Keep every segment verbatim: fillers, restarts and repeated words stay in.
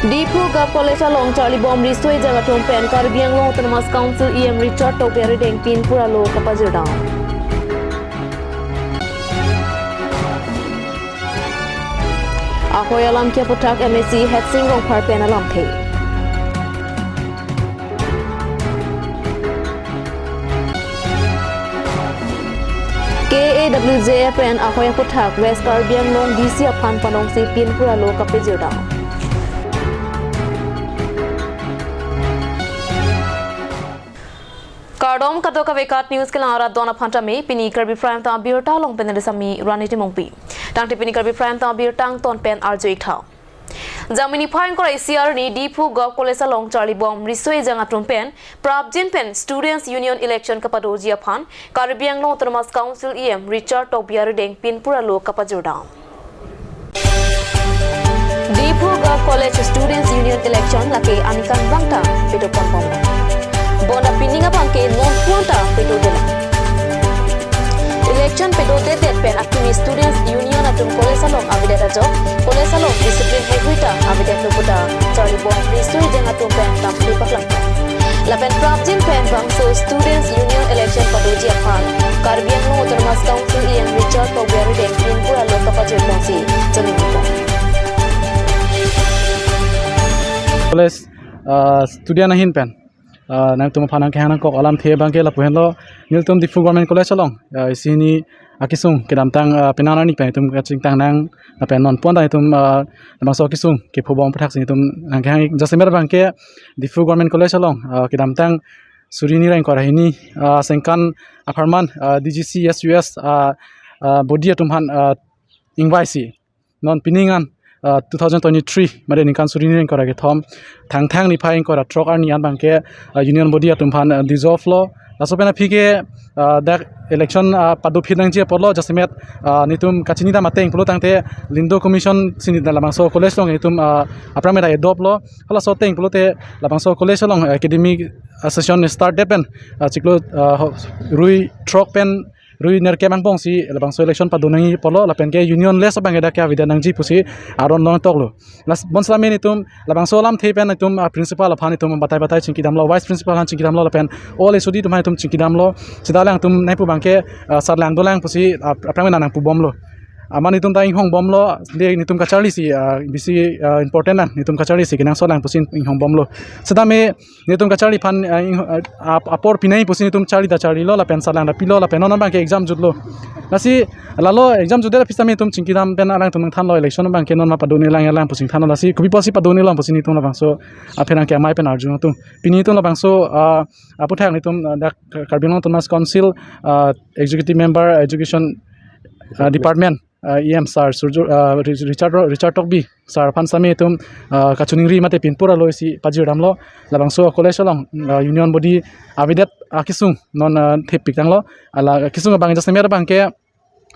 Diphu Govt College along charlibom riso ejang atum pen Karbi Anglong Autonomous Council E M Richard Tokbi arideng pinpur alo kapajir dam. Ahoi alam ke aphuthak M A C Hetsing Rongphar pen alamthe. K A W J A pen ahoi aphuthak West Karbi Anglong D C aphan panongsi pinpur alo kapajir dam. Kardom kadokave KAT News kelang arat don aphan tame, pini Karbi Prime Time abirta along pen Risami Rani Timungpi. Tangte pini Karbi Prime Time abirta angton pen arju-ik tha. Jangmi niphai ingkoi ra isi arni Diphu Govt College along charlibom riso ejang atum pen prapjin pen Students Union election kapadoji aphan Karbi Anglong Autonomous Council E M Richard Tokbi arideng pinpur alo kapajir dam. Diphu Govt College Students Union election lake aningkanvang ta padopon bom. Bonta pining abang ke nonpu-an ta padodelang. Election padodedet pen akimi Students Union atum college along avedet ajok, college along discipline heihui ta avedetlo puta charlibom riso ejang atum pen tampi paklang. Lapen prapjin pen bangso Students Union election padoji aphan Karbi Anglong Autonomous Council E M Richard Tokbi arideng pinpur alo kapajir ponsi choningri pon. College, ah, student ahin pen, ah, nangtum aphan nangkehang nangkok alamthe abang ke lapu henlo, nelitum Diphu Government College along, ah, isi hini akesung kedamtang, ah, penang arni pen itum kachingthang nang, lapen nonpu-an ta itum, ah, labangso akesung kepho bom aphuthak si itum nangkehang-ik. Jasemet abang ke Diphu Government College along, ah, kedamtang suri hini ra ingkoi ra hini, ah, sengkan apharman, ah, D G C S U S, ah, ah, body atum aphan, ah, ingvaisi non pining an, ah, two thousand twenty-three mate ningkan suri hini ra ingkoi ra kethom Thangthang niphai ingkoi ra throk arni an abang ke, ah, union body atum aphan, ah, dissolve lo. Laso pen aphi ke, ah, dak election, ah, padophit nangji apotlo, jasemet, ah, nelitum kachini dam ateng pulo tangte Lindo Commission si nelitum labangso college along itum, ah, aphrang meda adopt lo. Halaso ateng pulote labangso college along academic, ah, session start det pen, ah, chiklo, ah, ho-, rui throk pen rui nerkep angbong si labangso election pado nangji apotlo, lapen ke unionless abang ke dak ke avedet nangji pusi aron long toklo. Las bonsitame nelitum labangso alamthe pen itum, ah, principal aphan itum batai batai chingkidamlo, vice principal aphan chingkidamlo, lapen all H O D atum aphan itum chingkidamlo. Seta alangtum nangpu abang ke, ah, sarlang dolang pusi, ah, aphrang mena nangpu bomlo. Amat nelitum ta inghong bomlo, de nelitum kacharli si, ah, bisi, ah, important nang, nelitum kacharli si kenangsot lang pusi inghong bomlo. Sitame nelitum kacharli aphan, ah, ing-, ah, ap-, apor pinai pusi nelitum charli ta charlilo, lapen sarlang ta pilo, lapen non abang ke exam jutlo. Lasi lalo exam jutdet aphi sitame nelitum chingkidam pen alangtum nangthanlo, election abang ke non ma padone lang, lang pusi thanlo, lasi kopi pusi padone lang pusi nelitum labangso apherangke amei pen arju nangtum. Pini nelitum labangso, ah, aphuthak nelitum, ah, dak Karbi Anglong Autonomous Council, ah, Executive Member Education, ah, Department, ah, E M sir, Surjo, ah, Ri-, Richard Ro-, Richard Tokbi sir aphan sitame itum, ah, kachoningri mate pinpur alo isi pajir damlo. Labangso college along, ah, union body avedet akesung non, ah, thepik tanglo. Hala kesung abang jasemet abang ke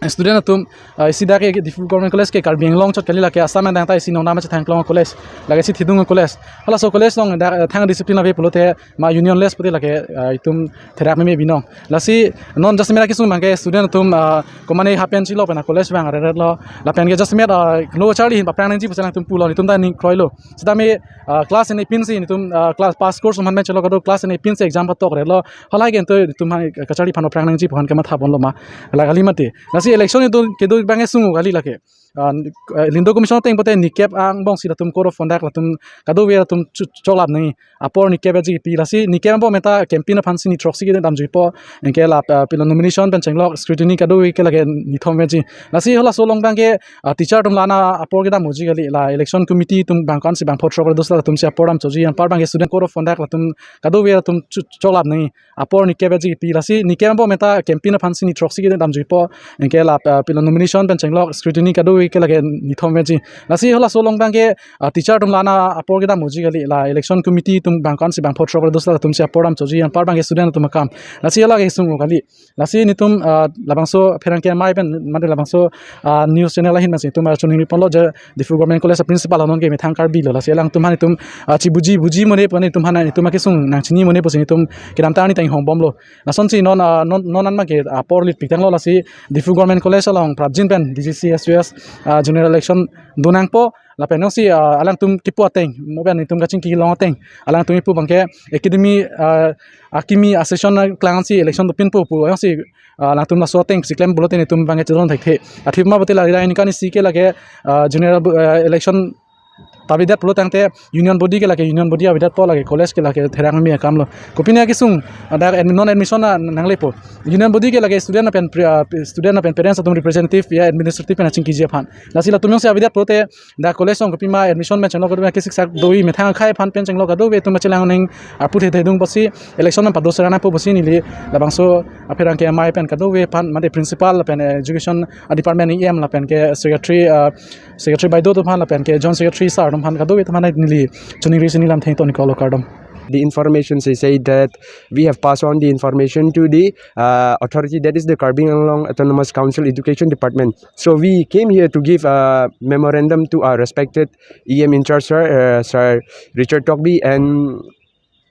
student atum, ah, isi dak ke Diphu Government College ke Karbi Anglong chot kali, lake Assam adang ta isi nongnam achethang klong college, lake isi thedung college. Halaso college along dak, ah, thang discipline ave pulote ma unionless pute lake, ah, itum therak meme binong. Lasi non jasemet akesung abang ke student atum, ah, komane happen chilok pen a college abang areretlo. Lapen ke jasemet, ah, lo charli ahin paphrang nangji pusi alangtum pulo, nelitum ta ning kroilo. Sitame, ah, class ene pinsi nelitum, ah, class pass course man pen chilok kado class ene pinsi exam patok retlo. Halahai ke ento nelitum aphan kacharli aphan paphrang nangji pu aphan kematha ponlo ma, la kali mati. Lasi election itum kedo abang ke sung kali lake. Ah, eh, Lindo Commission ateng pote nikep angbong si latum code of conduct latum kadokave latum chu-, cholap nangji. Apor nikep aji pi, lasi nikep angbong meta campaign aphan si ni throksi kedam juipo. Anke la, ah, pilo nomination pen chenglok scrutiny kadokave ke lake ni thom aji. Lasi halaso along abang ke, ah, teacher atum la-an apor kedam unji kali, la election committee atum bang ko-an si bang pho throk ra dos latum si apor dam choji, anpar abang ke student code of conduct latum kadokave latum chu-, cholap nangji. Apor nikep aji pi, lasi nikep angbong meta campaign aphan si ni throksi kedam juipo. Anke la, ah, pilo nomination pen chenglok scrutiny kadokave ke lake ni thom aji. Lasi halaso along abang ke, ah, teacher atum la-an apor kedam unji kali, la election committee atum bang ko-an si bang pho throk ra dos latum si apor dam choji, anpar abang ke student atum akam. Lasi hala kesung kali. Lasi nelitum, ah, labangso apherangke amei pen mate labangso, ah, news channel ahin pensi nelitum, ah, choningri ponlo je Diphu Government College a principal non ke methang Karbi lo. Lasi alangtum aphan nelitum, ah, chibuji buji mone pu nelitum aphan nelitum akesung nangchini mone pusi nelitum kedamtang arni ta inghong bomlo. Lasonsi non, ah, non, non an abang ke apor lit pik tanglo, lasi Diphu Government College along prapjin pen D G C S U S ah, general election do nangpo, lapen jongsi, ah, alangtum kipu ateng, mo pen netum kachingki long ateng, alangtum kipu abangke academy, ah, akimi a-session klang si election dopinpo pu jongsi, ah, alangtum laso ateng si klem pulote netum abangke chedon thekthe. Athema pulote lake, la ningkan isi ke lake, ah, general, ah, election ta avedet pulo tangte union body ke lake union body avedetpo, lake college ke lake therang mi akam lo. Kopine kesung, ah, dak admi-, non admission a nanglepo. Union body ke lake student lapen pre-, ah, student lapen parents atum representative ya administrative pen achingkiji aphan. Lasi latum jongsi avedet pulote dak college along kopima admission pen chenglo kadokave, kesiksak doi methang akhei aphan pen chenglo kadokave atum chelang neng aput he thedung pusi election pen pado serana po pusi neli labangso apherangke amei pen kadokave aphan mate principal lapen education, ah, department E M lapen ke secretary, ah, secretary baideo atum aphan lapen ke joint secretary sir atum aphan kadokave atum aphan neli choningri si neli lamthe ingtoniko lo, kardom. The information, they say that we have passed on the information to the, uh, authority, that is the Karbi Anglong Autonomous Council Education Department. So we came here to give a memorandum to our respected E M in charge, sir, uh, Sir Richard Tokbi, and,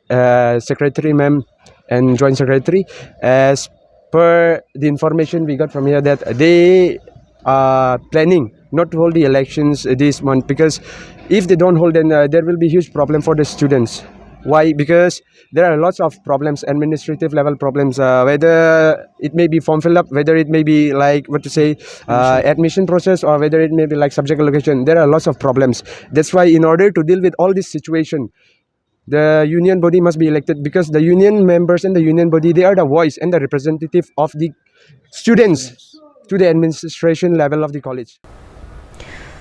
uh, secretary ma'am and joint secretary, as per the information we got from here, that they are planning not to hold the elections this month, because if they don't hold, then, uh, there will be huge problem for the students. Why? Because there are lots of problems, administrative level problems, uh, whether it may be form fill up, whether it may be, like, what to say, uh, admission process, or whether it may be, like, subject allocation. There are lots of problems. That's why, in order to deal with all this situation, the union body must be elected, because the union members and the union body, they are the voice and the representative of the students to the administration level of the college.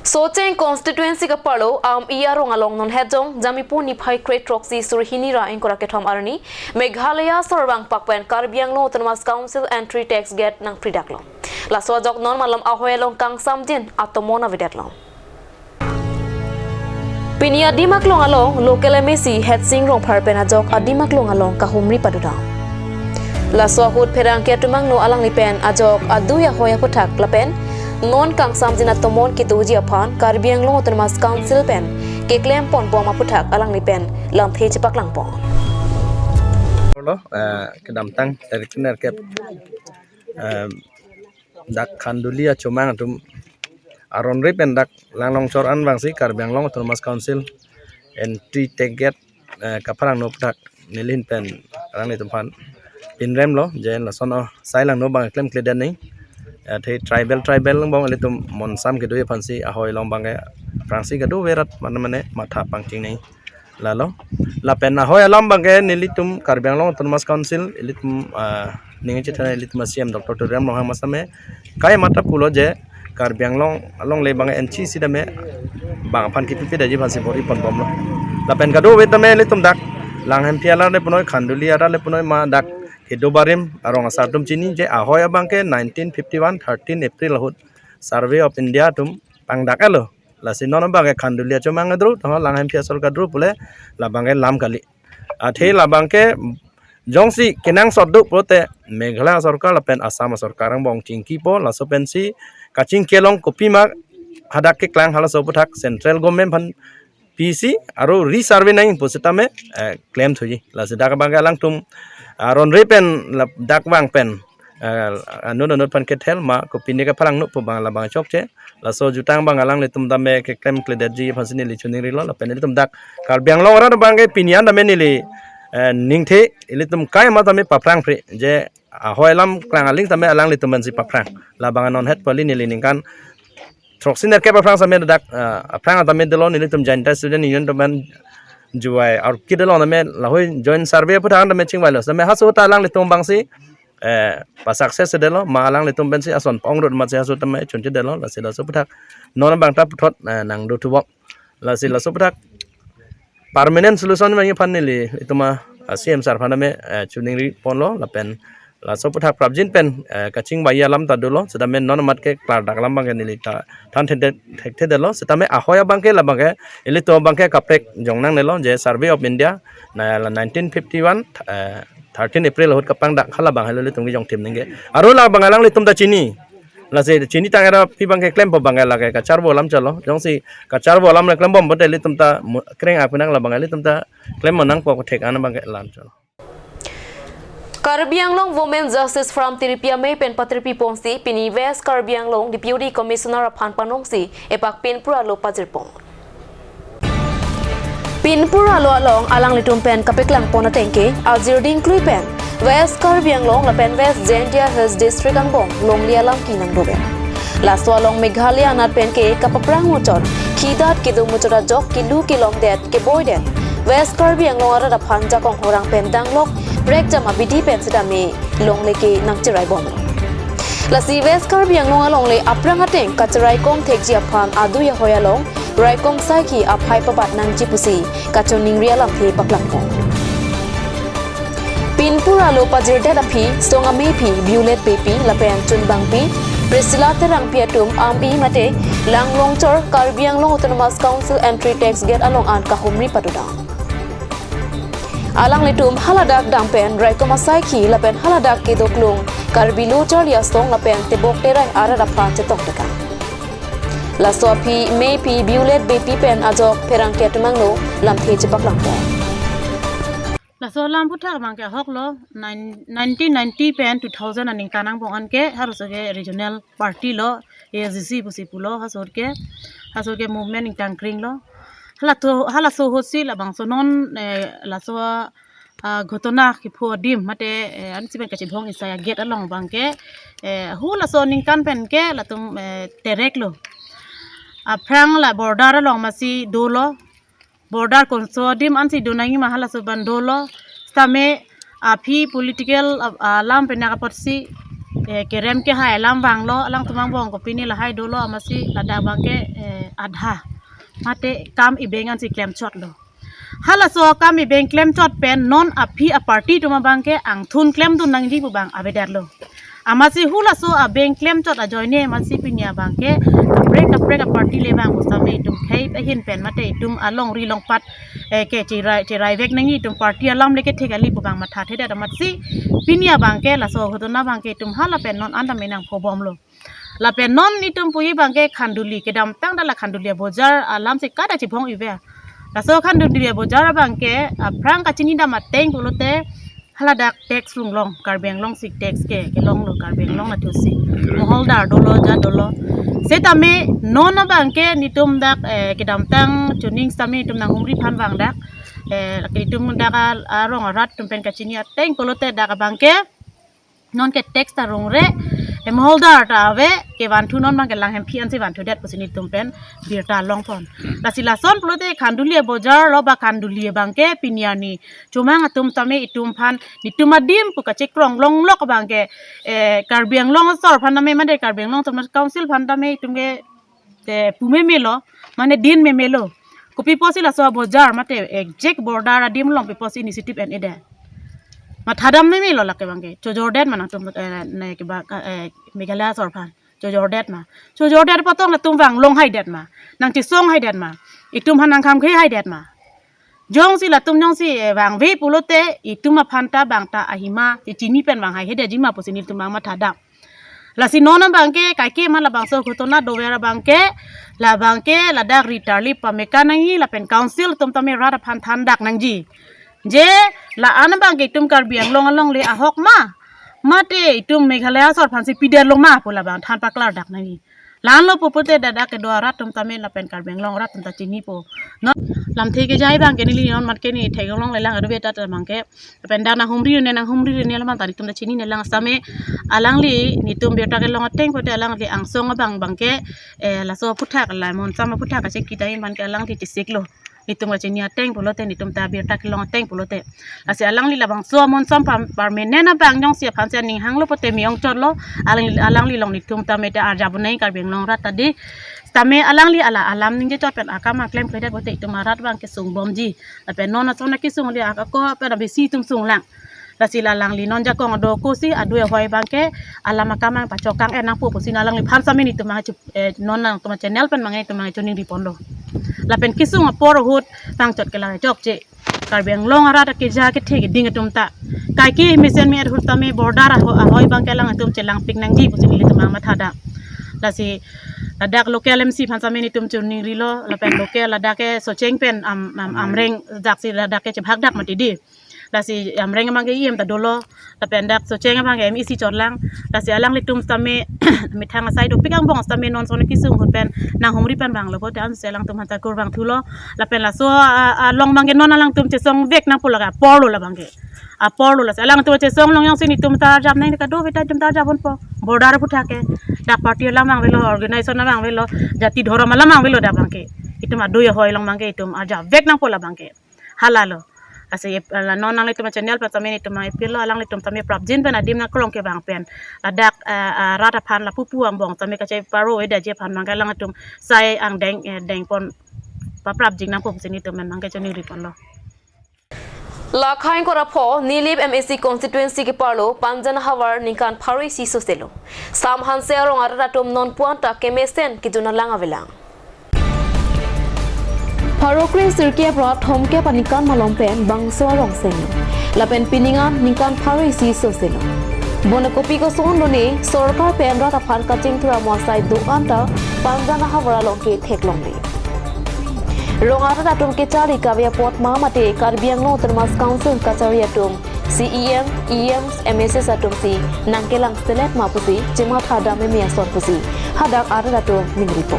Socheng constituency kaparlo Aum-i arong along non hetjong Jamipu niphai kre-throksi suri hini ra ingkoi ra kethom arni Meghalaya sorkar vangpak pen Karbi Anglong Autonomous Council entry tax gate nangpridaklo. Laso ajok non malom ahoi along kangsamjin atomon avedetlo. Pini adim aklong along local M A C Headsing Rongphar pen ajok adim aklong along kahumri padodam. Laso ahut pherangke atum angno alangli pen ajok adui ahoi aphuthak lapen non kangsamjin atomon kedoji aphan Karbi Anglong Autonomous Council pen keklem ponbom aphuthak alangli pen lamthe chepaklang pon. Lo, eh, kedamtang tarik nerkep, eh, dak Khanduli achomang atum aron re pen dak langlong chor an vangsi Karbi Anglong Autonomous Council entry tax gate, eh, kapharang no aphuthak nelihin pen alanglitum aphan pinrem lo, je lason o sai langno abang klemkledet nang. Eh, the tribal, tribal angbong ilitum monsam kedo aphansi ahoi along abangke aphrangsi kadokave rat mane mane matha pangcheng nang. Lalo. Lapen ahoi alam abangke nelitum Karbi Anglong Autonomous Council, ilitum, ah, ning chethan ilitum C M Doctor Tuliram Ronghang masame kai mata pulo je Karbi Anglong along le abang N C C dame bang aphan kipi pidetji aphansi bor-i ponbomlo. Lapen kadokave tame ilitum dak Langhemphi arat le punoi, Khanduli arat le punoi ma dak kedo barim arong asar atum chini je ahoi abangke nineteen fifty-one thirteen April ahut Survey of India atum pangdak-etlo. Lasi non abangke Khanduli achomang adru, tangho Langhemphi asor kadru pule, labangke lam kali. Athe labangke jongsi kenangsot do pulote Meghalaya sorkar lapen Assam sorkar angbong chingkipo, laso pensi kachingki along kopima hadak keklang halaso aphuthak central government aphan pisi aro resurvey nang pusitame, eh, klem thuji. Lasi dak abangke alangtum, ah, aron re pen lap-, dak vang pen, eh, anut anut aphan kethel ma kopine kapharang no pu abang labang chokche. Laso jutang abang alanglitum tame keklemkledetji aphansi neli choningrilo, lapen ilitum dak Karbi Anglong arat abangke pini an tame neli, eh, ningthe ilitum kai ma tame paphrang phri je ahoi alam klang aling tame alanglitum pensi paphrang. Labang non het pali neli ningkan throksi nerkep aphrang same dak, ah, aphrang atame dolo nelitum Jaintia Student Union atum pen juai arki dolo tame lahoi joint survey aphuthak tame chingvailo. Tame haso ta alanglitum abangsi, eh, pa-success dolo, ma alanglitum pensi ason pa-ong rut ma si haso tame chunche dolo, lasi laso aphuthak non abang ta puthot, eh, nangdo thubom. Lasi laso aphuthak permanent solution vangji aphan neli itum a, ah, C M sir aphan tame, eh, choningri ponlo lapen laso aphuthak prapjin pen, eh, kachingvai alam ta dolo, sitame non amat ke klardak alam abangke neli ta than thekthedet, thekthedetlo, sitame ahoi abangke labangke ilitum abangke kaprek jong nangnelo je Survey of India na la nineteen fifty-one, eh, thirteen April ahut kapangdak halabang helo ilitum kejong thim ningke. Aro labang alanglitum ta chini. Lasi chini tang era pi abangke klempo abangke lake kacharvo alam chalo. Jongsi kacharvo alam le klembom bote ilitum ta mu-, kreng akunang labang ilitum ta klem nangpo kothek an abangke alam chalo. Karbi Anglong Women Justice Forum tiripi amei pen patirpi ponsi pini West Karbi Anglong Deputy Commissioner aphan panongsi epak pinpur alo pajirpon. Pinpur alo along alanglitum pen kapeklangpon ateng ke ajir dingklui pen West Karbi Anglong lapen West Jaintia Hills District angbong longle alam kenangdover. Laso along Meghalaya anat pen ke kapaprang muchot, khidat kedo muchot ajok kelu kelongdet keboidet West Karbi Anglong arat aphan jakong horang pen danglok prekjam abidi pen sitame longle ke nangcheraibom. Lasi West Karbi Anglong alongle aphrang ateng kacheraikom thekji aphan adui ahoi along raikom saikhi aphai pabat nangji pusi kachiningri alamthe paklangpon. Pinpur alo pajirdet aphi song amephi Violet Beypi lapen chunbangpi Priscilla Terangpi atum ami mate Langlongchor Karbi Anglong Autonomous Council entry tax gate along an kahumri padodang. Alanglitum haladak dam pen raikom asaikhi lapen haladak kedoklong Karbi Lo Charli Asong lapen tebok terai arat aphan chetong tekang. Laso aphi mephi Violet Beypi pen ajok pherangke atum angno lamthe chepaklangpon. Laso alam aphuthak abang ke ahok lo, nine- nineteen ninety pen two thousand aningkan angbong an ke halaso ke regional party lo, A S D C pusi pulo, halaso ke, halaso ke movement ingtang kring lo. Halaso, halaso ahutsi labangso non, eh, laso, ah, ghotona kepho adim mate, eh, ansi pen kachibhong isai a gate along abang ke, eh, halaso aningkan pen ke latum, eh, terek lo. Aphrang la border along masi dolo. Border konso adim ansi do nangji ma halaso abang dolo. Sitame aphi political, ah, alam pen nang apotsi, eh, kerem kehai alam vanglo, alangtum angbong kopine lahai dolo amatsi ladak abang ke, eh, adha mate kam ibeng ansi klemchot lo. Halaso kam ibeng klemchot pen non aphi a party atum abang ke angthun klemdun nangji pu abang avedet lo. Amatsi halaso abeng klemchot ajoine amatsi pini abang ke kaprek kaprek a party le vang pusitame itum khei ahin pen mate itum alongri longpat, eh, ke cherai cherai vek nangji, itum party alam le kethe kali pu abang mathathedet amatsi pini abang ke laso ghotona abang ke itum hala pen non anta menang phobom lo. Lapen non itum puji abang ke Khanduli, kedamtang ta la Khanduli abojar alamsi kada chibhong ive. Laso Khanduli abojar abang ke aphrang kachini dam ateng pulote haladak tax runglong, Karbi Anglong si tax ke kelong lo, Karbi Anglong nathusi. Moholdar dolo, ja dolo. Sitame non abang ke nitum dak, eh, kedamtang chuning sitame itum nanghumri aphan vang dak, eh, itum dak a- arong arat atum pen kachini ateng pulote dak abang ke non ke tax ta rungre, eh, moholdar ta ave, kevanthu non abang ke lang hemphi ansi vanthudet pusi nitum pen birta longpon. Lasi lason pulote Khanduli abojar lo ba Khanduli abang ke pini arni chomang atum tame itum aphan nitum adim pu kachekrong longlok abang ke, eh, Karbi Anglong asor aphan tame mate Karbi Anglong Autonomous Council aphan tame itum ke, eh, pu meme lo, mane din meme lo. Kopi pusi laso abojar mate exact border adim along pi pusi initiative en-edet. Mathadam meme lo lake abang ke. Chojordet ma nangtum, eh, ne ke ba, eh, Meghalaya asor aphan. Chojordet ma. Chojordet apot tong latum vanglong haidet ma. Nangchesong haidet ma. Itum aphan nangkham khei haidet ma. Jongsi latum jongsi, eh, vangve pulote itum aphan ta bang ta ahima chechini pen vang haihedetji ma pusi nitum abang mathadam. Lasi non abang ke kaike ma labangso ghotona dover abang ke, labang ke ladak ri tarli pameka nangji lapen council atum tame rat aphan thandak nangji. Je la-an abang ke itum Karbi Anglong alongle ahok ma, mate itum Meghalaya asor aphansi pidet lo ma pu labang than paklardak nangji. La-an lo pu pulote ladak kedo arat atum tame lapen Karbi Anglong arat atum ta chinipo. Non lamthe kejai abang ke neli non mat ke ne theklong lelang adu beta abang ke. Lapen dak nanghumri ne nanghumri ne lamang ta itum ta chinine lang sitame alangli nitum birta kelong ateng pulote alangli angsong abang abang ke, eh, laso aphuthak la monsam aphuthak kachekitang abang ke alangli chesik lo. Nitum kachini ateng pulote nitum ta birta kelong ateng pulote. Lasi alangli labangso monsam pam- permanent abang jongsi aphansi aning hanglo pulote me-ong chotlo, alang alangli along nitum tame ta arjap nangji Karbi Anglong arat ta dei. Sitame alangli ala alam ningje chot pen akam aklem kehdet pulote itum arat abang ke sungbomji. Lapen non ason akesung le ak- ako pen abisi itum sunglang. Lasi la alangli non jakong do kosi adui ahoi abang ke alam akam abang pachokang en nangpo pusi alangliphan sitame nitum abang chu- eh, non nangtum channel pen abang itum abang choningri ponlo. Lapen kesung apor ahut abang chot kelang chokche. Karbi Anglong arat akeja kethe keding atum ta kaike mesen me ahut tame border aho- ahoi abang ke alangtum chelangpik nangji pusi nelitum abang mathadam. Lasi ladak local M C aphan sitame nitum choningrilo, lapen local ladak ke Socheng pen Am- Am- Amreng jaksi ladak ke chebhakdak mati dei. Lasi Amreng abangke E M ta dolo, lapen dak Socheng abangke M A C chotlang. Lasi alanglitum tame methang asai dopik angbong tame non son kesung ahut pen nanghumri pen vanglo pote ansi alangtum aphan ta kurvangthulo. Lapen laso a, a, along abangke non alangtum chesongvek nangpo, lake apor lo labangke. Apor lo, lasi alangtum chesong long jongsi netum ta arjap nang, kadokave ta netum ta arjap ponpo. Border aphuthak ke. Dak party alam abang avelo, organization abang avelo, jati dhorom alam abang avelo dak abangke. Itum adui ahoi along abangke itum arjapvek nangpo labangke. Halalo. Lasi ep-, la non nanglitum channel pen tame netum appeal lo, alanglitum tame prapjin pen adim nangkelong kevang pen. Ladak, eh, eh, rat aphan lapu pu angbong tame kacheparo-edaji aphan abangke alangtum sai angdeng, eh, dengpon paprapjin nangpo pusi netum pen abangke choningri ponlo. Lakhang kora pho Nilip M A C constituency keparlo Panjan ahavar ningkan pharo isi soselo. Sam hanse arong arat atum non puan ta kemesen kejun alang avelang. Pharo kre sirkep ra thomkep aningkan malom pen bangso arong seng. Lapen pining an ningkan pharo isi soselo. Bonta kopi koson lone sorkar pen rat aphan kachingthur amo asai do-an ta Panjan ahavar along ke theklongle. Rong arat atum kecharli kave apot ma mate Karbi Anglong Autonomous Council kachari atum C E M, E Ms, M A Cs atum si nangkelangselet ma pusi chematha dam meme ason pusi hadak arat atum ningripo.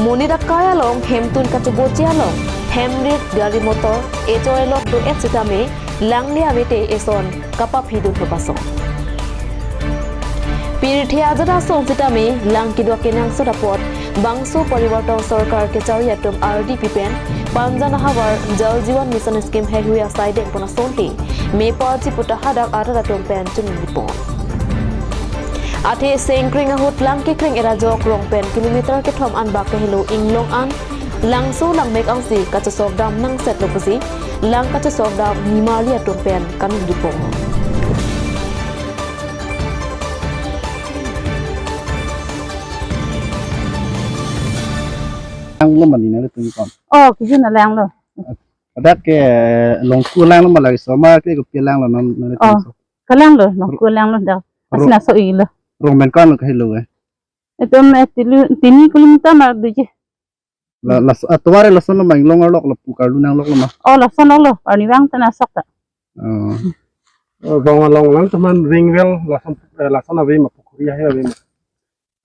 Monit akai along, hemtun kachoboche along, hemrit, gari motor, echoi lok do-et sitame, langle avete eson kapaphidun pepasong. Pirthe ajat asong sitame lang kedo kenangsot apot bangso parivarton sorkar kechari atum ardi pipen Panjan ahavar Jal Jeevan Mission scheme heihui asai dengpon asonte mepaji puta hadak arat atum pen choningri pon. Athe sengkring ahut lang kekreng erajok rong pen kilometer kethom anbak kahelo inglong an langso langmek ansi kachesok dam nangsetlo pusi lang kachesok dam nimarli atum pen kaningri pon. Langlo mani nanglitum kon? Oh, kejun alanglo. Ladak ke Longku langlo ma, lake osomar ke kopi langlo non, nanglitum? Oh, so, kalanglo, Longku langlo dak. Ro-, asina so-ilo. Rong pen ko-an lo kahelo ke? Itum, eh, tilu, tini kilometer ma doji. La, la, atovar lason lo ma, inglong arlok lapu karlu nangloklo ma? Oh, lason lo, arnivang ta nasok ta. Oh. Oh, bang along lang teman ring well lason, eh, lason ave ma, pukhuri hai ave ma?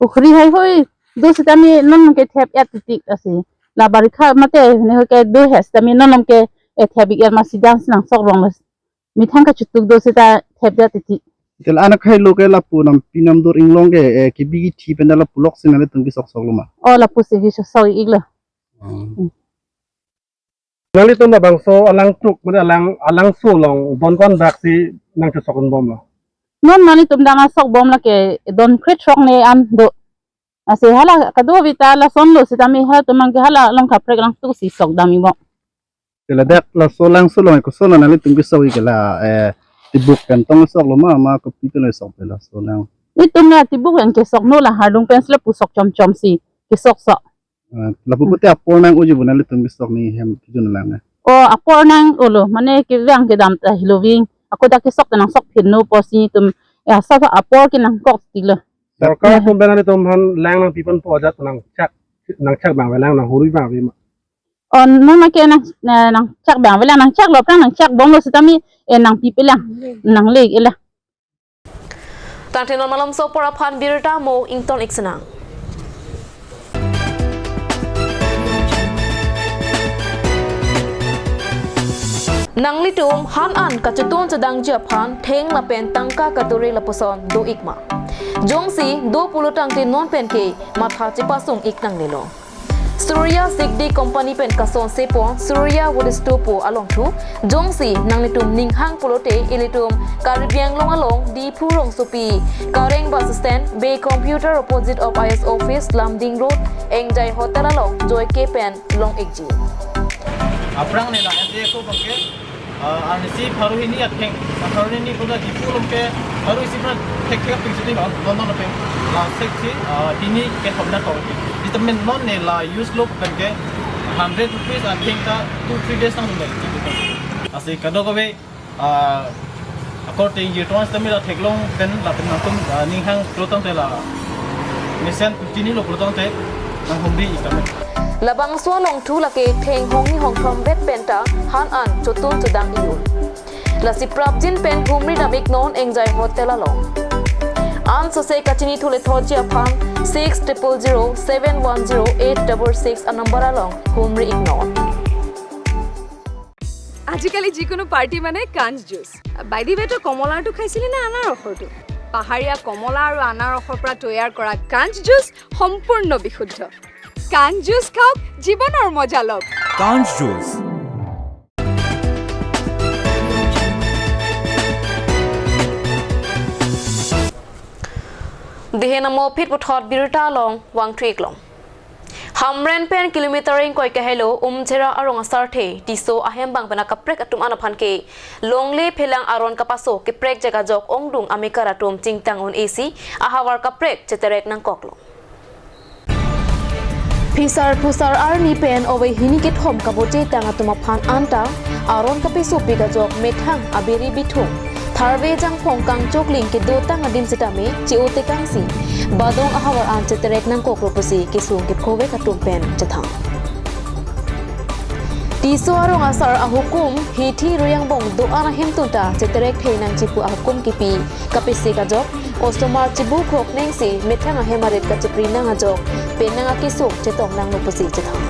Pukhuri heihui do sitame non ke thep-et titik asi. La barikha mate ne ke do he sitame non ke, eh, thep-et ma sidang sinang sok rong las. Methang kachetuk do sita thep-et titik. Tel anak hai lo ke lapu nampi namdur inglong ke, eh, kebi kethi pen lapu lok si nanglitum kesok sok lo ma? Oh, lapu si kesok sok-iklo. Hmm. Nanglitum labangso alang truk, mane alang, alangso along don ko-an bak si nangchesok-un bomlo? Non nanglitum dang asok bom lake don krethrok ne an do. Asi hala kadokave ta lason lo sitame halatum abangke hala along kaprek lang tu si sok dam-ik bom. Te ladak laso alangso along koson nanglitum kesok-ik ke la, eh, tibuk pen tong sok lo ma, ma kopi pen lo sok pe laso alang? Itum la tibuk pen kesok no, la hardung pen si lapu sok chomchom si kesok sok. Eh, lapu pute apor nang-oji bo nanglitum kesok ni hem kejun alang na? Oh, apor nang-olo, mane kevang kedam ta helo ving. Ako dak kesok ta nangsok phin no pusi itum, ya, sa apor ke nangkok tilo. Sorkar atum pen nanglitum aphan lang nangpi ponpo ajat nangchak, nangchak abang avelang, nanghumri abang ave ma? Oh, non ke nang, na, nangchak abang avelang, nangchaklo aphrang nangchak bomlo sitame, eh, nangpipelang, nangle-iklo. Tangte non malomso apor aphan birta mo ington-ik sinang. Nanglitum han an kachetun chedangji aphan theng lapen tangka kature lapuson do-ik ma? Jongsi do pulo tangte non pen ke matha chepasung-ik nanglelo. Surya Sigdi Company pen kasonse pon Surya Wood Store pu along thu, jongsi nanglitum ninghang pulote ilitum Karbi Anglong along Diphu rongsopi, Kareng bus stand, Bay Computer opposite of I S office, Lumding Road, Engjai Hotel along joike pen long-ikji. Aphrang ne la S D A ko bangke, ah, arnisi pharo hini atheng, pharo hini koda Diphu along ke pharo isi pra thek thek ping sini non, non non pe. La sek si, ah, tini kethom na kau. Di temen non ne la use lo pen ke hundred rupees atheng ta two three days nang le. Asi kadokave, ah, according to sitame la theklong pen lapen nangtum, ah, ninghang pulo tangte la mesen tini lo pulo tangte nanghumri-ik tame. Labangso along thu lake theng hongni hongthom vet penta han an chotun chodang iyun. Lasi prapjin pen humri dam iknon Enjoy Hotel along. Ansose kachini thule thotji aphan six triple zero seven one zero eight double six a number along humri iknon. আজিকালি যিকোনো পাৰ্টি মানে কাঞ্চ juice. By the ৱে, তই কমলাৰটো খাইছিলি নে আনাৰসৰটো? পাহাৰীয়া কমলা আৰু আনাৰসৰ পৰা তৈয়াৰ কৰা কাঞ্চ জুচ সম্পূৰ্ণ বিশুদ্ধ। কাঞ্চ জুচ খাওক, জীৱনৰ মজা লওক। Kanj Juice. Dehen amo phit puthot birta along vangthu iklong. Hamren pen kilometer ingkoi kehelo Umjera arong asarthe Tisso ahem bang pen akaprek atum an aphan ke longle phelang aron kapaso keprek jaga jok ongdung amekar atum chingtang un-esi ahavar kaprek cheterek nangkoklo. Phisar phusar arni pen ove hini kethom kaboche tang atum aphan anta aron kapesopik ajok methang abiri bithung tharve jangphong kangchokling kedotang adim sitame che-otekangsi badong ahavar an cheterek nangkoklo pusi kesung kephovek atum pen chethang. Tisso arong asar ahukum hithi rui angbong do-an ahemtun ta cheterek the nangji pu ahukum kipi kapesik ajok osomar chibu khok nengsi methang ahem arit kachipri nang ajok penang akesung chetong nanglo pusi chethang.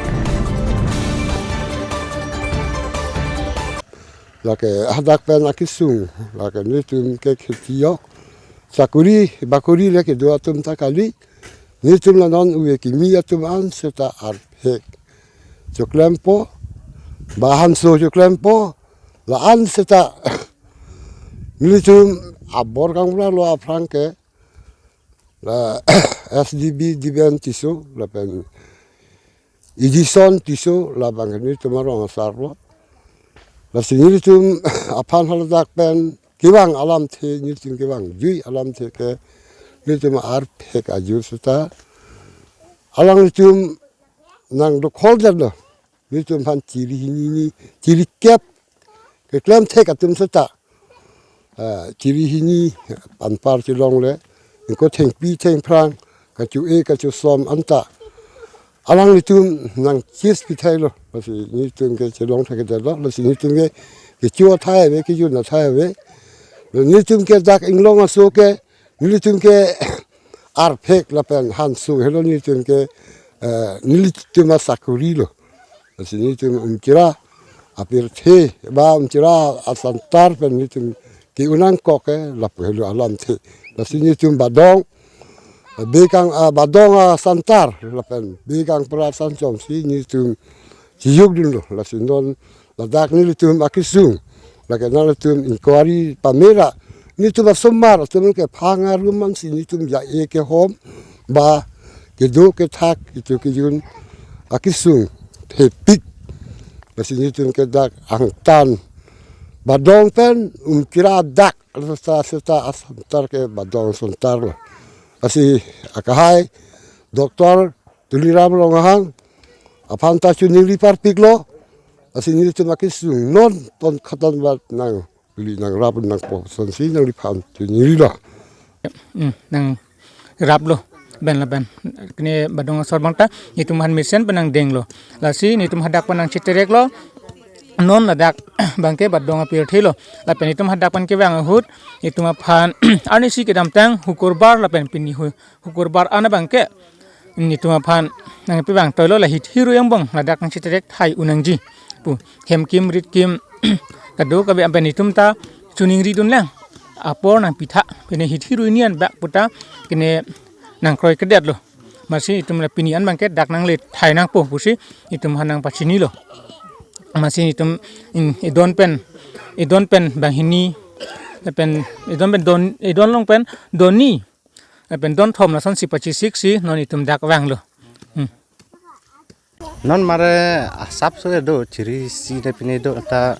Lake hadak pen akesung, lake nelitum ke kheti yok, sakuri bakuri le kedo atum ta kali, nelitum la non ove kimi atum an seta arphek choklempo, bahanso choklempo, la an seta nelitum abor kangpra lo aphrang ke, la S D B Diben Tisso, lapen Edison Tisso, labang ke nelitum arong asar lo. Lasi nelitum aphan haladak pen kevang alamthe, nelitum kevang jui alamthe ke nelitum arphek ajur seta alanglitum nangdokhol detlo. Nelitum aphan chiri hini ni, chiri kep keklem thek atum seta, ah, chiri hini anpar chelongle, ingko thengpi thengphrang, kacho-e kachosom anta alanglitum nangchis pi thailo. Lasi nelitum ke chelong thekdetlo, lasi nelitum ke kecho athai ave, kejun athai ave. Nelitum ke dak inglong aso ke nelitum ke arphek lapen hanso helo nelitum ke, eh, nelitum asakuri lo. Lasi nelitum Umjera apirthe ba Umjera asantar pen nelitum ke-un nangkok ke lapu helo alamthe. Lasi nelitum badong, bekang, ah, badong asantar lapen bekang pra sanchomsi nelitum chiyuk dunlo. Lasi non ladak nelitum akesung, lake nanglitum inquiry pamera, nelitum asomar atum ke phang arum ansi nelitum ja-e kehom ba kedo kethak kecho kejun akesung thepik. Lasi nelitum ke dak angtan badong pen Umjera dak seta seta asantar ke badong asantar lo. Lasi akahai Doctor Tuliram Ronghang aphan ta choningri parpiklo. Lasi nelitum akesung non ton khatan bat nangli nangrap nangpo asonsi nangliphan choningrilo. Hmm, nangraplo. Ben lapen kene badong asor bang ta netum aphan mesen pen nangdenglo. Lasi netum hadak pen nangchetereklo. Non ladak bangke badong apirthe lo. Lapen netum hadak pen kevang ahut netum aphan arnisi kedamtang Hukurbar lapen pini hu-, Hukurbar ana bangke netum aphan nangpevang toilo, la hithi rui angbong ladak nangcheterek thai un nangji pu. Hem kim rit kim kado kabe ampen netum ta choningri dunlang. Apor nangpitha, pine hithi rui nian bak puta kene nangkroikredetlo. Amatsi netum la pini an bangke dak nangle thai nangpo pusi netum aphan nangpachinilo. Amatsi netum, mm, edon pen, edon pen banghini, pen edon pen don, edon along pen donni, pen donthom lasonsi pachesiksi non netum dak vanglo. Hmm. Non mare asap so do chiri isi de pine do ta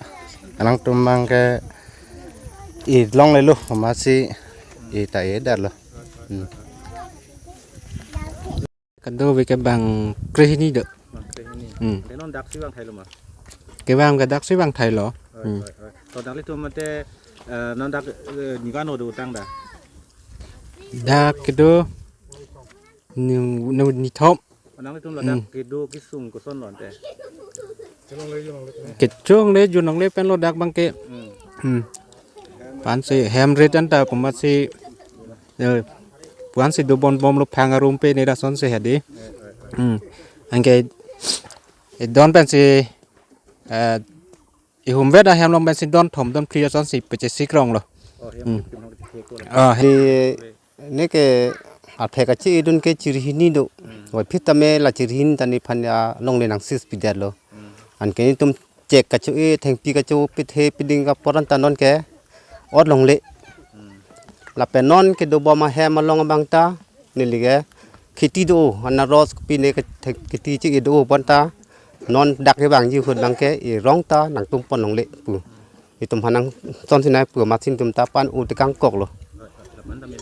anang tum bangke ilonglelo amatsi ita e darlo. Hmm. Kado beke bang krehini do. Bang krehini. Hmm. Ante non daksi bang thailo ma? Kevang ke daksi bang thailo. Oi, hmm, oi, oi. To dak litum ante, eh, non dak, eh, nivano do utang da? Dak kedo ni, ni, nithom. Nangtum ladak kedo kesung koson lo ante? Kechongle junangle pen ladak abang ke. Hmm. Hmm. Pensi hem rit anta komatsi, eh, pensi dobom bomlo phang arum pen ne lasonsi hedi. Hmm. Anke, eh, don pensi, eh, ihumvet ahem along pensi don thom don phli asonsi pachesik rong lo. Oh, ya, Hmm. mungkin mau dicek lah. Ah, Di neke aphek kachi-edun ke chiri hini do. Hmm. Wai phit tame la chiri hini ta nephan ya longle nangsis pidet lo. Hmm. Anke netum chek kacho-e, thengpi kacho-e, pithe piding apor anta nonke ot longle. Hmm. Lapen nonke dobom ahem along abang ta neli ke kheti do, anaros pi ne ke thek-, kheti chi-e do bonta non dak kevangji ahut abang ke erong ta nangtum pon longle pu. Itum aphan nang chonsi nai pu amatsi netum ta pan-o tekang kok lo.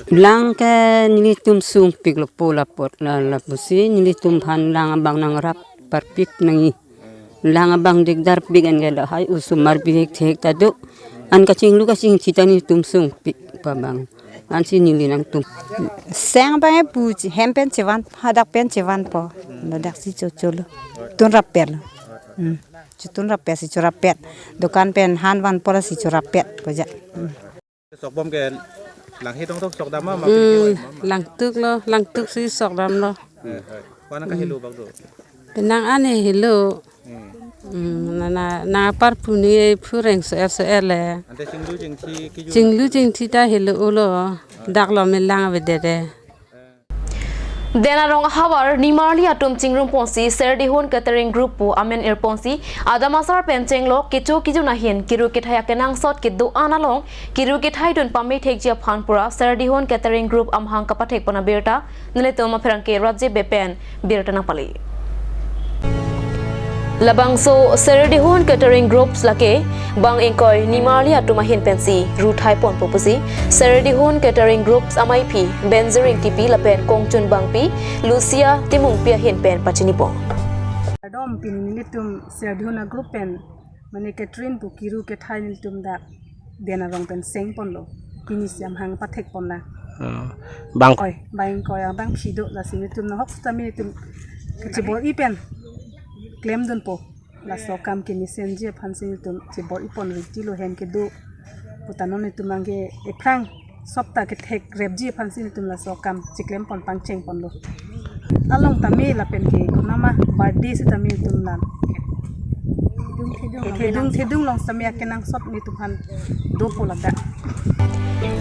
Lang ke nelitum sungpik lo po lapot la, lapusi nelitum aphan lang abang nangrap parpik nangji. Lang abang dikdar pik an ke lahai osomar bihek thek ta do. An kachinglu kachingthi ta netum sungpik pa abang. Ansi neli nangtum. Seng abang e pu chi, hem pen chevan, hadak pen chevanpo. Ladak si chocholo. Tun rappet lo. Hmm. Chotun rappet si chorappet. Dukan pen han vanpo lasi chorappet. Poja. Hmm. Sok bom ke lang he tong tok sok dam ma, ma Hmm, pin ke ma, ma. Langtuk lo, langtuk si sok dam lo. Eh, eh. Wana kahelo bak do. Penang ane helo. Hmm. Hmm, na, na, na parpu ni phu reng so er so er le. Ante chinglu chingthi kiju. Chinglu chingthi ta helo ulo. Dak lo me lang avedede. Den arong ahavar nimarli atum chingrum ponsi Serdihun Catering Group pu amen ir ponsi adam asar pen chenglo kecho kejun ahin kiru kethai akenangsot kedo-an along kiru kethai dun pame thekji aphan pura Serdihun Catering Group amahang kapathek pon abirta nelitum apherangke Rajiv Bey pen birta nangpale. Labangso Serdihun Catering Groups lake bang ingkoi nimarli atum ahin pensi ruthai ponpo pusi Serdihun Catering Groups amaiphi Benjering Kipi lapen Kongchun Bangpi, Lucia Timungpi ahin pen pachini pon. Kardom, pini nelitum Serdihun a group pen mane catering pu kiru kethai nelitum dak den arong pen seng ponlo. Pini si amahang pathek pon la. Oh, bang Oi, bang ingkoi abangphi do lasi nelitum nahok sitame nelitum kachibor-i pen klemdunpo. Laso akam kemesenji aphansi nelitum chibor-i pon riti lo, hem kedo pu ta non nelitum abang ke ephrang sop ta kethekrepji aphansi nelitum laso akam chiklem pon pangcheng ponlo. Along tame lapen ke konama birthday sitame nelitum la thedung thedung along sitame akenangsot nelitum aphan dopo ladak.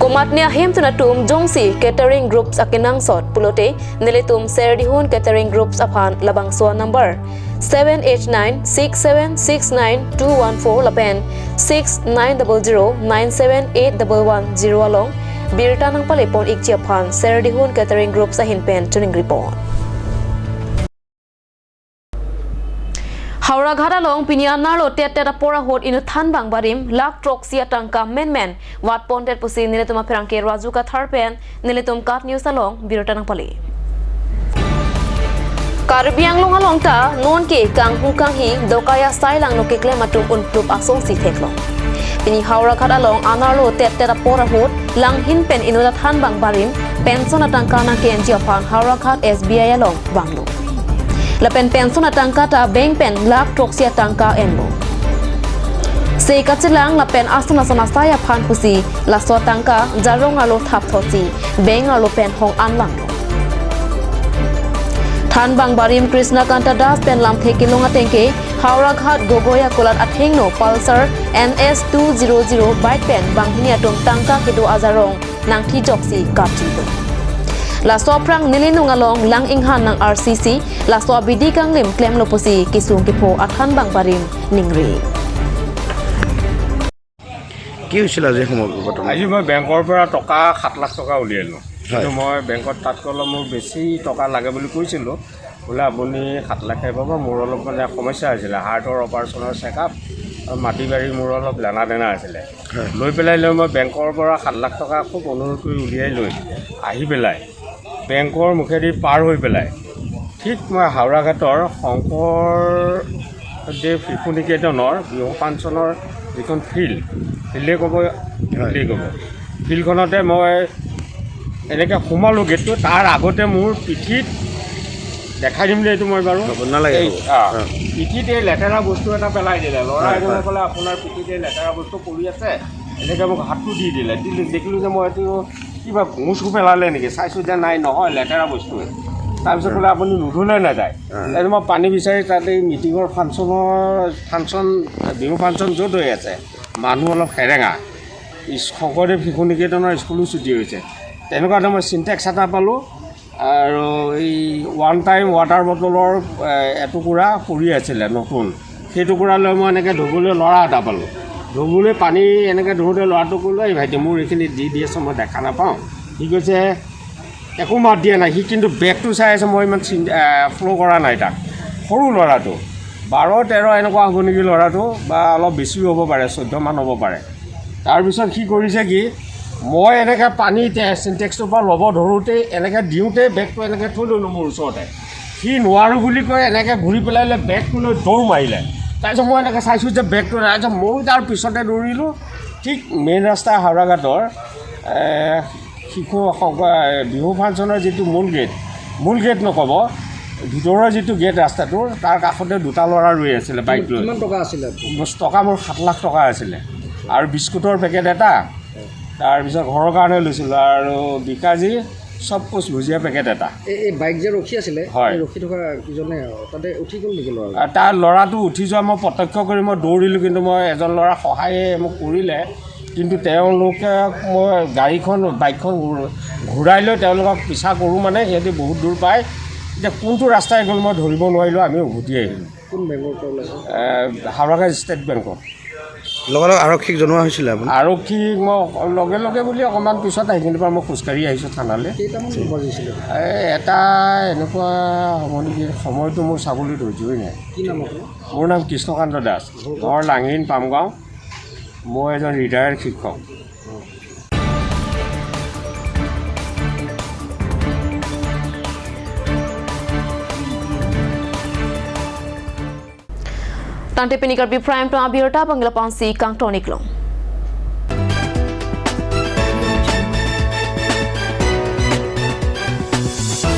Komatne ahemtun atum jongsi Catering Groups akenangsot pulote nelitum Serdihun Catering Groups aphan labangso number seven eight nine six seven six nine two one four lapen six nine double zero nine seven eight double one zero along birta nangpale pon ikji aphan Serdihun Catering Groups ahin pen choningri pon. Howraghat along pini anerlo tet tet apor ahut inut thanbang barim lakh throksi atangka menmen vat pondet pusi nelitum apherangke Raju Kathar pen nelitum KAT News along birta nangpale. Karbi Anglong along ta nonke kanghung kanghi dokai asai langno keklem atum unplup asongsi theklong. Pini Howraghat along anerlo tet tet apor ahut langhin pen inut athanbang barim pension atangka nangke-enji aphan Howraghat S B I along vanglo. Lapen pension atangka ta bank pen lakh throksi atangka enlo. Se kachelang lapen ason ason asai aphan pusi laso atangka jarong arlo thapthotsi bank arlo pen hong-an langlo. Thanbang barim Krishna Kanta Das pen lamthe kelong ateng ke Howraghat Gogoi Akulat athengno Pulsar N S two zero zero bike pen banghini atum tangka kedo ajarong nangthijoksi kapchingtung. Laso aphrang neli nung along lang inghan nang-arsisi laso abidi kanglim klemlo pusi kesung kepho athanbang barim ningri. কি হৈছিল আজি সময় ঘটনা? আজি মই বেংকৰ পৰা টকা সাত লাখ টকা উলিয়ালোঁ। হয়। কিন্তু মই বেংকত তাত ক'লো মোৰ বেছি টকা লাগে বুলি কৈছিলোঁ। বোলে, "আপুনি সাত লাখে পাব, মোৰ অলপ মানে সমস্যা হৈছিলে, হাৰ্টৰ অপাৰেশ্যনৰ চেকআপ আৰু মাটি বাৰী মোৰ অলপ লেনা দেনা আছিলে।" হয়। লৈ পেলাই লৈ মই বেংকৰ পৰা সাত লাখ টকা খুব অনুৰোধ কৰি উলিয়াই লৈ আহি পেলাই বেংকৰ মুখেদি পাৰ হৈ পেলাই ঠিক মই হাওৰাঘাটৰ শংকৰদেৱ শিশু নিকেতনৰ গৃহ পাঞ্চনৰ যিখন ফিল্ড, ফিল্ডে ক'ব, হয়। ফিল্ডে ক'ব, ফিল্ডখনতে মই এনেকৈ সোমালোঁ গেটটো। তাৰ আগতে মোৰ পিঠিত দেখাই দিম দেই এইটো মই বাৰু। হ'ব, নালাগে, এই, হ'ব। আ, অ। পিঠিতে লেতেৰা বস্তু এটা পেলাই দিলে। ল'ৰা হয়, এজনে হয়। ক'লে, "আপোনাৰ পিঠিতে লেতেৰা বস্তু পৰি আছে।" এনেকে মোক হাতটো দি দিলে। দিলে, দেখিলোঁ যে মই এইটো কিবা ঘুচ পেলালে নেকি? চাইছোঁ যে নাই, নহয়, লেতেৰা বস্তুৱে। তাৰপিছত ক'লে, "আপুনি নুধুলে নাযায়।" অ। তাৰপিছত মই পানী বিচাৰি তাত এই মিটিঙৰ ফাংচনৰ, ফাংচন, বিহু ফাংচন য'ত হৈ আছে, মানুহ অলপ সেৰেঙা। ইছ-, শংকৰদেৱ শিশু নিকেতনৰ স্কুলো ছুটি হৈছে। তেনেকুৱাতে মই চিনটেক্স এটা পালোঁ আৰু এই ওৱান টাইম ৱাটাৰ বটলৰ, এ, এটুকুৰা পৰি আছিলে নতুন। সেই টুকুৰা লৈ মই এনেকৈ ধুবলৈ ল'ৰা এটা পালোঁ। ধুবলৈ পানী এনেকৈ ধুওঁতে ল'ৰাটোক ক'লোঁ, "এই ভাইটি, মোৰ এইখিনি দি দি আছোঁ, মই দেখা নাপাওঁ।" সি কৈছে, একো মাত দিয়া নাই। সি কিন্তু বেগটো চাই আছে, মই ইমান চিন-, এ, ফ'ল' কৰা নাই তাক। সৰু ল'ৰাটো, বাৰ তেৰ এনেকুৱা হ'ব নেকি ল'ৰাটো, বা অলপ বেছিও হ'ব পাৰে, চৈধ্যমান হ'ব পাৰে। তাৰপিছত সি কৰিছে কি, মই এনেকৈ পানী তে-, চিনটেক্সটোৰ পৰা ল'ব ধৰোঁতেই, এনেকৈ দিওঁতেই বেগটো এনেকৈ থৈ ল'লোঁ মোৰ ওচৰতে। সি নোৱাৰোঁ বুলি কৈ এনেকৈ ঘূৰি পেলাই লৈ বেগটো লৈ দৌৰ মাৰিলে। তাৰপিছত মই এনেকৈ চাইছোঁ যে বেগটো নাই। তাৰপিছত ময়ো তাৰ পিছতে দৌৰিলোঁ। ঠিক মেইন ৰাস্তা হাওৰাঘাটৰ, এ, শিশু সক-, এ, বিহু ফাংচনৰ যিটো মূল গেট, মূল গেট নক'ব, ভিতৰৰ যিটো গেট ৰাস্তাটোৰ, তাৰ কাষতে দুটা ল'ৰা ৰৈ আছিলে বাইক লৈ। কিমান টকা আছিলে? দহ টকা, মোৰ সাত লাখ টকা আছিলে আৰু বিস্কুটৰ পেকেট এটা, তাৰপিছত ঘৰৰ কাৰণে লৈছিলোঁ আৰু বিকাজী চব কুছ ভুজিয়া পেকেট এটা। এই এই বাইক যে ৰখি আছিলে, হয়। এই ৰখি থকা ইজনে তাতে উঠি গ'ল নেকি ল'ৰা? আৰু তাৰ ল'ৰাটো উঠি যোৱা মই প্ৰত্যক্ষ কৰি মই দৌৰিলোঁ, কিন্তু মই এজন ল'ৰা সহায়ে মোক কৰিলে, কিন্তু তেওঁলোকে মই গাড়ীখন, বাইকখন ঘূৰ-, ঘূৰাই লৈ তেওঁলোকক পিছা কৰোঁ, মানে সিহঁতি বহুত দূৰ পায়। এতিয়া কোনটো ৰাস্তাই গ'ল মই ধৰিব নোৱাৰিলোঁ, আমি উভতি আহিলোঁ। কোন বেংকৰ পৰা ওলাইছে? এ, হাওৰাঘাট ষ্টেট বেংকত। লগালগ আৰক্ষীক জনোৱা হৈছিলে আপুনি? আৰক্ষীক মই লগে লগে বুলি অকণমান পিছত আহি, কিন্তু মই খোজকাঢ়ি আহিছোঁ থানালৈ। কেইটামান বাজিছিলে? এ, এটা এনেকুৱা হ'ব নেকি, সময়টো মোৰ চাবলৈ ধৈৰ্যই নাই। কি নাম আপোনাৰ? মোৰ নাম কৃষ্ণকান্ত দাস, ঘৰ লাংৰিন পামগাঁও। মই এজন ৰিটায়াৰ্ড শিক্ষক। Tangte pini Karbi Prime Time abirta abang lapu-an si kangton-ik long.